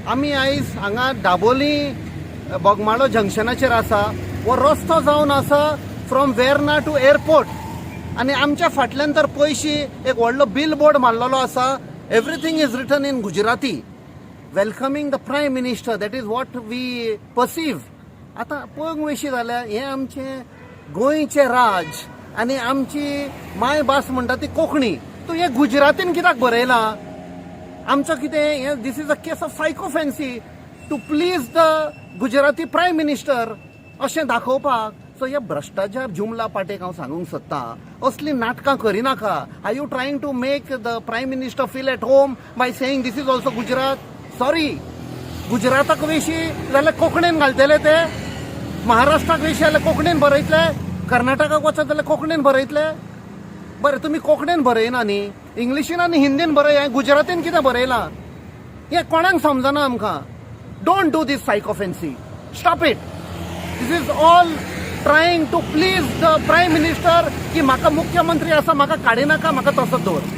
आमी आयज हांगा दाबोली बोगमाळो जंक्शनाचेर आसा. हो रस्तो जावन आसा फ्रॉम वेर्ना टू एअरपोर्ट आनी आमच्या फाटल्यान तर पयशी एक व्हडलो बील बोर्ड मारलेलो आसा. Everything is written in Gujarati, welcoming the Prime Minister. That is what we perceive. आतां पळोवंक वयशी जाल्यार हें आमचें गोंयचें राज आनी आमची मायभास म्हणटा ती कोंकणी. तूं हें गुजरातीन कित्याक बरयलां? आमचो कितें हें? This is a case of sycophancy to please the Gujarati Prime Minister अशें दाखोवपाक. सो हे भ्रश्टाचार जुमला पाटेक हांव सांगूंक सोदतां, असलीं नाटकां करिनाका. Are you trying to make the Prime Minister feel at home by saying this is also Gujarat? Sorry, गुजराताक वयशी जाल्यार कोंकणीन घालतले ते, महाराष्ट्राक वयशी जाल्यार कोंकणीन बरयतले, कर्नाटकाक वचत जाल्यार कोंकणीन बरयतले. बरें, तुमी कोंकणीन बरयना न्ही, इंग्लिशीन आनी हिंदीन बरय, गुजरातीन कितें बरयलां हें कोणाक समजना आमकां. Don't do this sycophancy. Stop it. This is all trying to please the Prime Minister की म्हाका मुख्यमंत्री आसा, म्हाका काडिनाका, म्हाका तसोच दवर.